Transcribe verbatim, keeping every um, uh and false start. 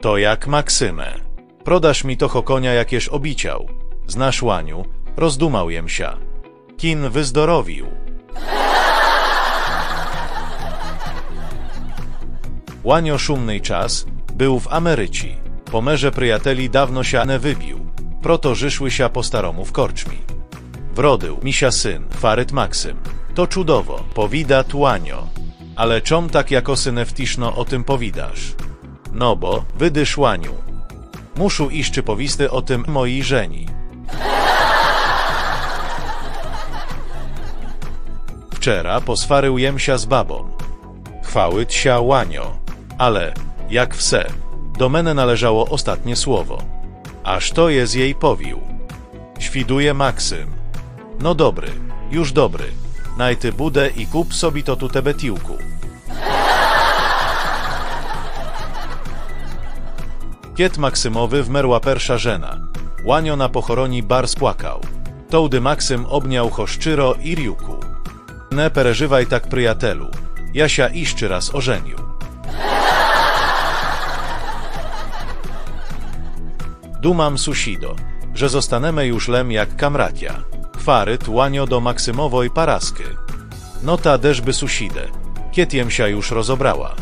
То як, Максиме? Продаш мі того коня, як єш обіцял? Знаш, Ланю, роздумал єм ся. Кін выздоровіл. Ланьо шумный час был в Америці. По мерзі приятелі давно ся не виділ, прото зышли ся по старому в корчмі. Вродил мі ся сын, гварит Максим. То чудово, повідат Ланьо. Але чом так якоси невтішно о тым повідаш? Но бо, видиш, Ланю, мушу іщы повісти о тым моій жені. Вчера посварил єм ся з бабом. Хвалит ся Ланьо. Але, як все, до мене належало остатнє слово. А што єс єй повіл? Свідує Максим. Но добрі, юж добрі. Най ти буде і куп собі тоту тебетілку. Кєд Максимови вмерла перша жена, Ланьо на похороні барз плакал. Товды Максим обнял го щыро і рікол: Не переживай так, приятелю, я ся іщы раз оженю. Думам, сусідо, же зостанеме юж лем як камратя, гварит Ланьо до Максимовой паразкы. Но та де ж бы, сусіде, кєд єм ся юж розобрала.